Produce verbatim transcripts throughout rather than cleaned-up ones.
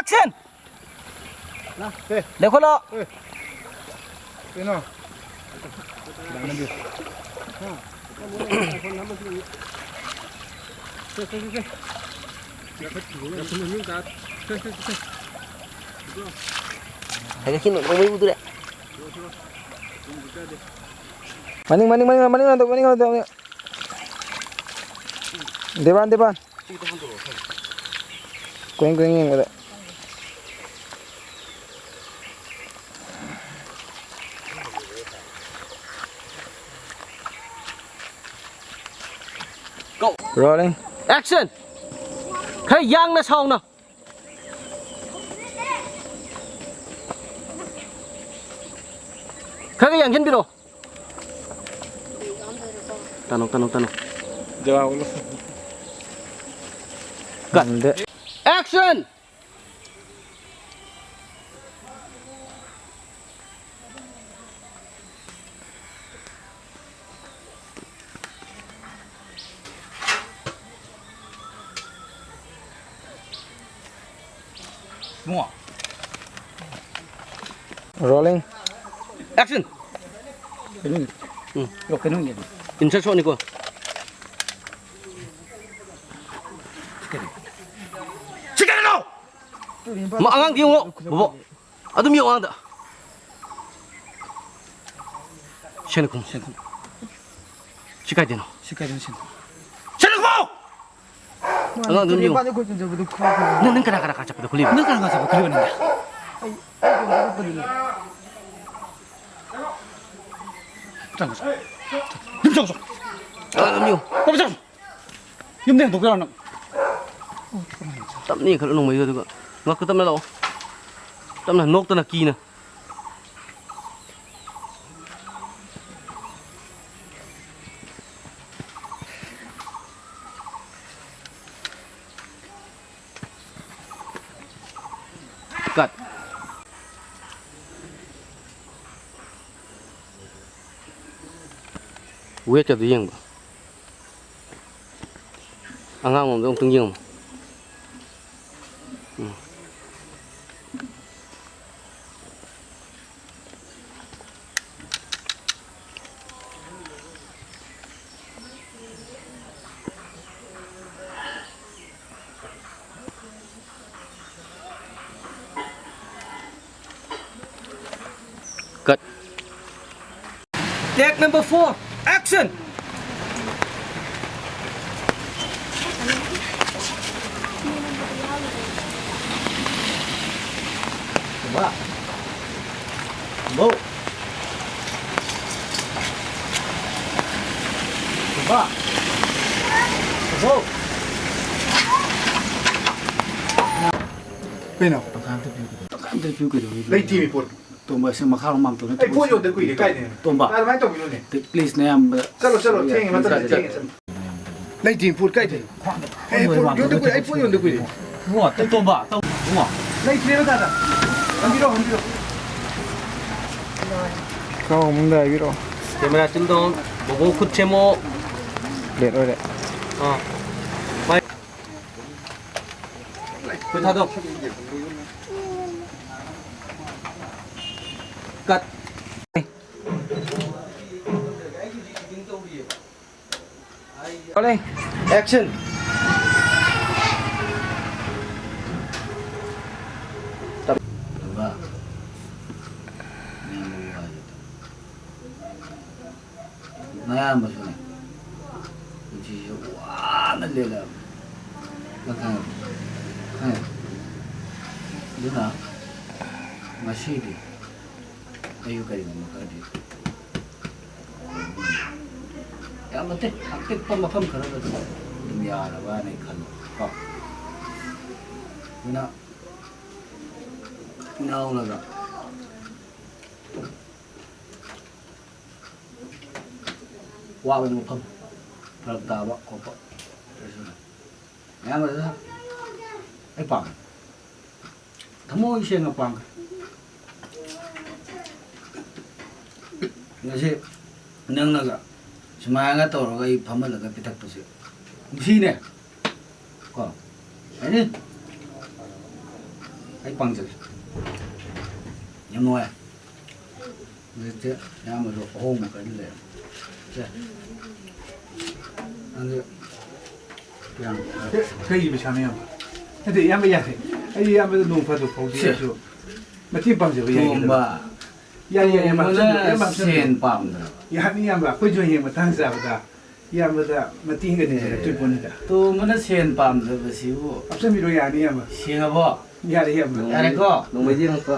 Action! ꯂꯦꯞꯈꯠꯂꯣ꯫ ꯍꯥꯏꯒꯠꯈꯤꯅꯨ, ꯅꯣꯡꯃꯩ ꯎꯗ꯭ꯔꯦ꯫ ꯃꯅꯤꯡ, ꯃꯅꯤꯡ, ꯃꯅꯤꯡ, ꯃꯅꯤꯡ ꯍꯟꯗꯣꯛ, ꯃꯅꯤꯡ ꯍꯟꯗꯣꯛ, ꯃꯅꯤꯡ꯫ ꯗꯦꯕꯥꯟ, ꯗꯦꯕꯥꯟ꯫ ꯀꯣꯏꯡ ꯀꯣꯏꯡ ꯌꯦꯡꯕꯗ꯫ Go. Rolling. Action! ꯈꯔ ꯌꯥꯡꯅ ꯁꯥꯎꯅ꯫ ꯈꯔ ꯈꯔ ꯌꯥꯡꯁꯤꯟꯕꯤꯔꯣ꯫ ꯇꯥꯅꯣ, ꯇꯥꯅꯣ, ꯇꯥꯅꯣ꯫ ꯖꯒꯥ ꯑꯣꯜꯂꯣ꯫ Cut. ꯉꯝꯗꯦ꯫ Action! ꯏꯕꯨꯡꯉꯣ꯫ Rolling. Action! ꯀꯩꯅꯣ? ꯎꯝ꯫ ꯌꯣ, ꯀꯩꯅꯣ ꯌꯦꯡꯉꯦ꯫ Insert shotꯅꯤꯀꯣ꯫ ꯁꯤ ꯀꯩꯅꯣ? ꯃ-, ꯑꯉꯥꯡꯗꯤ ꯌꯦꯡꯉꯣ, ꯕꯣꯕꯣꯛ꯫ ꯑꯗꯨꯝ ꯌꯦꯡꯉꯣ ꯑꯉꯥꯡꯗ꯫ ꯁꯦꯡꯅ ꯈꯨꯝꯃꯨ꯫ ꯁꯦꯡꯅ ꯈꯨꯝꯃꯨ꯫ ꯁꯤ ꯀꯥꯏꯗꯩꯅꯣ? ꯁꯤ ꯀꯥꯏꯗꯩꯅꯣ ꯁꯦꯡꯅ ꯈꯨꯝꯃꯨ꯫ ꯁꯦꯡꯅ ꯈꯨꯝꯃꯨ! ꯑꯉꯥꯡꯗꯨ ꯑꯗꯨꯝ ꯌꯦꯡꯉꯨ꯫ ꯅꯪ, ꯅꯪ ꯀꯅꯥ, ꯀꯅꯥ, ꯀꯅꯥ ꯆꯠꯄꯗ ꯈꯨꯂꯤꯕ? ꯅꯪ ꯀꯅꯥ, ꯀꯅꯥ ꯆꯠꯄꯗ ꯈꯨꯂꯤꯕ ꯅꯪꯗꯤ? ꯑꯩ, ꯑꯩ ꯏꯇꯣꯝꯇ ꯆꯠꯄꯅꯤꯅꯦ꯫ ꯆꯪꯉꯣ, ꯆꯪꯉꯣ꯫ ꯑꯗꯨꯝ ꯆꯪꯉꯣ, ꯆꯪꯉꯣ꯫ ꯑꯉꯥꯡꯗꯨ ꯑꯗꯨꯝ ꯌꯦꯡꯉꯨ꯫ ꯆꯪꯉꯣ, ꯆꯪꯉꯣ꯫ ꯌꯨꯝꯗ ꯍꯦꯟꯗꯣꯛꯄꯤꯔꯣ ꯅꯪ꯫ ꯇꯞꯅ ꯌꯦꯡꯈꯠꯂꯨ ꯅꯣꯡꯃꯩꯗꯣ, ꯑꯗꯨꯒ ꯉꯛꯇ ꯇꯞꯅ ꯂꯥꯛꯑꯣ꯫ ꯇꯞꯅ, ꯅꯣꯛꯇꯅ, ꯀꯤꯅ꯫ Cut. Weightꯀꯗꯨ ꯌꯦꯡꯕ꯫ ꯑꯉꯥꯡ ꯂꯣꯝꯗ ꯑꯃꯨꯛꯇꯪ ꯌꯦꯡꯉꯨ꯫ ꯎꯝ꯫ Cut. Take number four, action! Tumba. Tumbo. Tumba. Tumbo. ꯀꯩꯅꯣ? ꯇꯪꯈꯥꯏ ꯑꯝꯇ ꯄꯤꯌꯨ ꯀꯩꯗꯧ-, ꯇꯪꯈꯥꯏ ꯑꯝꯇ ꯄꯤꯌꯨ ꯀꯩꯗꯧ-, ꯂꯩꯇꯦꯃꯤ ꯄꯣꯠ꯫ ꯇꯣꯝꯕ, ꯁꯤ ꯃꯈꯥꯔꯣꯝ ꯃꯥꯡ ꯇꯧꯅꯤ꯫ ꯑꯩ ꯄꯣꯠ ꯌꯣꯟꯗ ꯀꯨꯏꯔꯦ, ꯀꯥꯏꯗꯅꯣ? ꯇꯣꯝꯕ꯫ ꯑꯗꯨꯃꯥꯏꯅ ꯇꯧꯕꯤꯅꯨꯅꯦ꯫ Please, ꯅꯌꯥꯝꯕ꯫ ꯆꯠꯂꯣ, ꯆꯠꯂꯣ, ꯊꯦꯡꯉꯦ, ꯃꯇꯝ ꯊꯦꯡꯉꯦ, ꯆꯠꯂꯣ꯫ ꯂꯩꯇꯦ ꯄꯣꯠ ꯀꯥꯏꯗꯩ? ꯑꯩ ꯄꯣꯠ ꯌꯣꯟꯗ ꯀꯨꯏꯔꯦ, ꯑꯩ ꯄꯣꯠ ꯌꯣꯟꯗ ꯀꯨꯏꯔꯦ꯫ ꯏꯕꯨꯡꯉꯣ, ꯇꯣꯝꯕ, ꯇꯧ-, ꯏꯕꯨꯡꯉꯣ꯫ ꯂꯩꯇ꯭ꯔꯦꯕ ꯗꯥꯗꯥ꯫ ꯍꯟꯕꯤꯔꯣ, ꯍꯟꯕꯤꯔꯣ꯫ ꯀꯥꯎ ꯑꯃꯨꯛ ꯂꯩꯕꯤꯔꯣ꯫ Camera ꯆꯤꯜꯗꯣ, ꯕꯣꯕꯣ ꯈꯨꯠ ꯁꯦꯝꯃꯣ꯫ Late ꯑꯣꯏꯔꯦ꯫ ꯑꯥ꯫ ꯃꯥꯏ-, ꯈꯨꯠ ꯊꯥꯗꯣꯛ꯫ Cut꯫ Rolling. Action. ꯅꯌꯥꯝꯕꯁꯨꯅꯦ, ꯄꯨꯟꯁꯤꯁꯦ ꯋꯥꯅ ꯂꯦꯜꯂꯛꯑꯕꯅꯤ꯫ ꯅꯪ ꯈꯪꯉꯦ? ꯈꯪꯉꯦ? ꯑꯗꯨꯅ ꯉꯁꯤꯗꯤ ꯑꯩꯁꯨ ꯀꯔꯤꯒꯨꯝꯕ ꯈꯔꯗꯤ ꯌꯥꯝ ꯑꯇꯦꯛ-, ꯑꯄꯤꯛꯄ ꯃꯐꯝ ꯈꯔꯗ ꯑꯗꯨꯝ ꯌꯥꯔꯕꯅ ꯑꯩ ꯈꯜꯂꯦ ꯀꯣ꯫ ꯑꯗꯨꯅ ꯏꯅꯥꯎꯅꯒ ꯋꯥꯕ ꯃꯐꯝ, ꯐꯔꯛ ꯇꯥꯕ ꯈꯣꯠꯄ, ꯃꯌꯥꯝ ꯑꯗꯨꯅ ꯑꯩ ꯄꯥꯝꯃꯦ꯫ ꯊꯃꯣꯏ ꯁꯦꯡꯅ ꯄꯥꯝꯃꯦ꯫ ꯉꯁꯤ ꯅꯪꯅꯒ ꯁꯨꯃꯥꯏꯅꯒ ꯇꯧꯔꯒ ꯑꯩ ꯐꯝꯍꯜꯂꯒ ꯄꯤꯊꯛꯄꯁꯦ ꯅꯨꯡꯁꯤꯅꯦ꯫ ꯀꯣ? ꯑꯦꯅꯤ? ꯑꯩ ꯄꯥꯝꯖꯔꯦ꯫ ꯌꯥꯝ ꯅꯨꯡꯉꯥꯏ꯫ ꯍꯧꯖꯤꯛꯇꯤ ꯑꯌꯥꯝꯕꯁꯨ ꯑꯍꯣꯡꯕ ꯈꯔꯗꯤ ꯂꯩꯔꯦ꯫ ꯁꯦ꯫ ꯅꯪꯁꯨ ꯌꯥꯝ ꯀꯩꯒꯤ ꯄꯩꯁꯥꯅꯣ ꯌꯥꯝ? ꯅꯠꯇꯦ, ꯏꯌꯥꯝꯕ ꯌꯥꯔꯦ꯫ ꯑꯩ ꯏꯌꯥꯝꯕꯗ ꯅꯣꯡ ꯐꯥꯗꯣꯛ ꯐꯥꯎꯗꯤ ꯁꯦ꯫ ꯑꯩꯁꯨ ꯃꯇꯦꯡ ꯄꯥꯡꯖꯕ ꯌꯥꯏ ꯇꯣꯝꯕ꯫ ꯀꯩꯗꯧꯔꯒꯦ? ꯌꯥꯏ, ꯌꯥꯏ, ꯏꯌꯥꯝꯕ, ꯍꯥꯞꯆꯟꯕꯤꯔꯣ, ꯏꯌꯥꯝꯕ, ꯍꯥꯞꯆꯟꯕꯤꯔꯣ꯫ ꯁꯦꯟ ꯄꯥꯝꯗ꯭ꯔꯕ? ꯌꯥꯅꯤ, ꯏꯌꯥꯝꯕ, ꯑꯩꯈꯣꯏꯁꯨ ꯍꯌꯦꯡ ꯃꯇꯥꯡ ꯆꯥꯕꯗ ꯏꯌꯥꯝꯕꯗ ꯃꯇꯦꯡꯒ ꯅꯤꯖꯔꯛꯇꯣꯏ ꯄꯣꯠꯅꯤꯗ꯫ ꯇꯣꯝꯕꯅ ꯁꯦꯟ ꯄꯥꯝꯗꯕꯁꯤꯕꯨ꯫ ꯍꯥꯞꯆꯟꯕꯤꯔꯣ, ꯌꯥꯅꯤ, ꯏꯌꯥꯝꯕ꯫ ꯁꯦꯡꯉꯕꯣ? ꯌꯥꯔꯦ, ꯏꯌꯥꯝꯕ꯫ ꯌꯥꯔꯦꯀꯣ? ꯅꯣꯡꯃꯩꯗꯤ ꯌꯦꯡꯉꯛꯄ꯫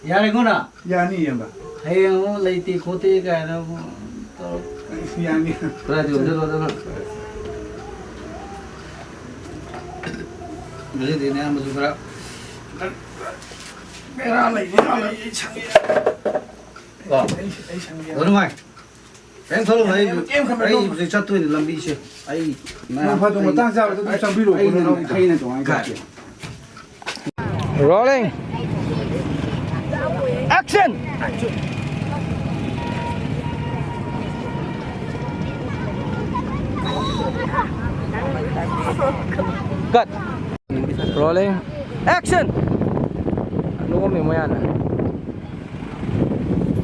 ꯌꯥꯔꯦꯀꯣ ꯅ? ꯌꯥꯅꯤ, ꯏꯌꯥꯝꯕ꯫ ꯍꯌꯦꯡ ꯑꯃꯨꯛ ꯂꯩꯇꯦ ꯈꯣꯠꯇꯦ ꯀꯥꯏꯅ ꯑꯃꯨꯛ ꯇꯧꯔꯛ- ꯌꯥꯅꯤ꯫ ꯈꯔꯗꯤ ꯑꯣꯟꯁꯤꯜꯂꯣ ꯑꯗꯨꯅ꯫ ꯉꯁꯤꯗꯤ ꯅꯌꯥꯝꯕꯁꯨ ꯈꯔ ꯕꯦꯔꯥ ꯂꯩꯕ ꯃꯥꯜꯂꯦ꯫ ꯑꯩ ꯁꯪꯉꯦ꯫ ꯀꯣ? ꯑꯩ, ꯑꯩ ꯁꯪꯉꯦ꯫ ꯑꯗꯨ ꯅꯨꯡꯉꯥꯏ꯫ ꯀꯩꯝ ꯈꯜꯂꯨꯅꯨ, ꯑꯩ, ꯀꯩꯝ ꯈꯟꯕ ꯑꯩ ꯇꯧ꯫ ꯍꯧꯖꯤꯛ ꯆꯠꯇꯣꯏꯅꯦ ꯂꯝꯕꯤꯁꯦ꯫ ꯑꯩ ꯅꯣꯡ ꯐꯥꯗꯣꯛ ꯃꯇꯥꯡ ꯆꯥꯕꯗ ꯑꯗꯨꯝ ꯑꯩ, ꯆꯪꯕꯤꯔꯛꯑꯣ, ꯑꯩ ꯀꯩꯅꯣ, ꯅꯪ ꯑꯩꯅ ꯇꯣꯉꯥꯟꯅ ꯀꯥꯏ? ꯆꯠꯀꯦ꯫ Rolling. Action. Cut. Rolling. Action. ꯅꯣꯛꯑꯝꯃꯦ ꯃꯣꯏ ꯍꯥꯟꯅ꯫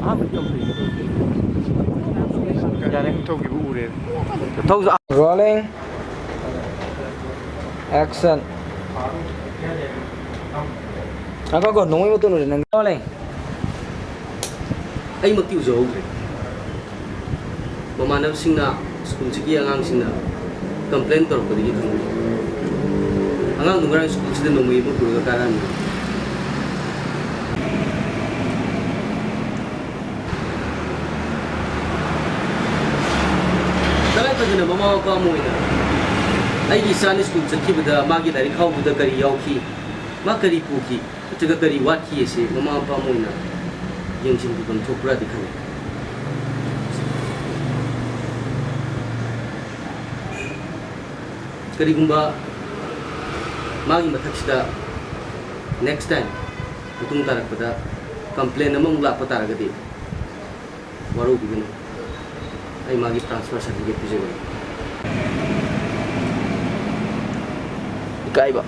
ꯑꯍꯥꯟꯕꯗꯤ ꯌꯥꯝ ꯐꯩ꯫ ꯌꯥꯔꯦ꯫ ꯊꯧꯈꯤꯕ ꯎꯔꯦ꯫ ꯊꯧꯖ-, rolling. Action. ꯉꯥꯏꯈꯣ, ꯉꯥꯏꯈꯣ, ꯅꯣꯡꯃꯩ ꯃꯇꯣꯟ ꯎꯔꯦ ꯅꯪ꯫ Rolling. ꯑꯩꯃꯛꯇꯤ ꯎꯖꯍꯧꯗ꯭ꯔꯦ꯫ ꯃꯃꯥꯟꯅꯕꯁꯤꯡꯅ, ꯁ꯭ꯀꯨꯜꯁꯤꯒꯤ ꯑꯉꯥꯡꯁꯤꯡꯅ complain ꯇꯧꯔꯛꯄꯗꯒꯤ ꯈꯪꯕꯅꯤ꯫ ꯑꯉꯥꯡꯗꯣ ꯉꯔꯥꯡ ꯁ꯭ꯀꯨꯜꯁꯤꯗ ꯅꯣꯡꯃꯩ ꯑꯃ ꯄꯨꯔꯒ ꯀꯥꯔꯛꯑꯝꯃꯤ꯫ ꯇꯉꯥꯏ ꯐꯗꯅ ꯃꯃꯥ ꯃꯄꯥ ꯑꯃ ꯑꯣꯏꯅ ꯑꯩꯒꯤ ꯏꯆꯥꯅ ꯁ꯭ꯀꯨꯜ ꯆꯠꯈꯤꯕꯗ ꯃꯥꯒꯤ ꯂꯥꯏꯔꯤꯛ ꯈꯥꯎꯗꯨꯗ ꯀꯔꯤ ꯌꯥꯎꯈꯤ, ꯃꯥ ꯀꯔꯤ ꯄꯨꯈꯤ, ꯅꯠꯇ꯭ꯔꯒ ꯀꯔꯤ ꯋꯥꯠꯈꯤ ꯑꯁꯤ ꯃꯃꯥ ꯃꯄꯥ ꯑꯃ ꯑꯣꯏꯅ ꯌꯦꯡꯁꯤꯟꯕꯤꯐꯝ ꯊꯣꯛꯄ꯭ꯔꯥꯗꯤ ꯈꯜꯂꯤ꯫ ꯀꯔꯤꯒꯨꯝꯕ ꯃꯥꯒꯤ ꯃꯊꯛꯁꯤꯗ next time ꯃꯇꯨꯡ ꯇꯥꯔꯛꯄꯗ complain ꯑꯃꯃꯨꯛ ꯂꯥꯛꯄ ꯇꯥꯔꯒꯗꯤ, ꯋꯥꯔꯧꯕꯤꯒꯅꯨ, ꯑꯩ ꯃꯥꯒꯤ transfer certificate ꯄꯤꯖꯒꯅꯤ꯫ ꯏꯀꯥꯏꯕ꯫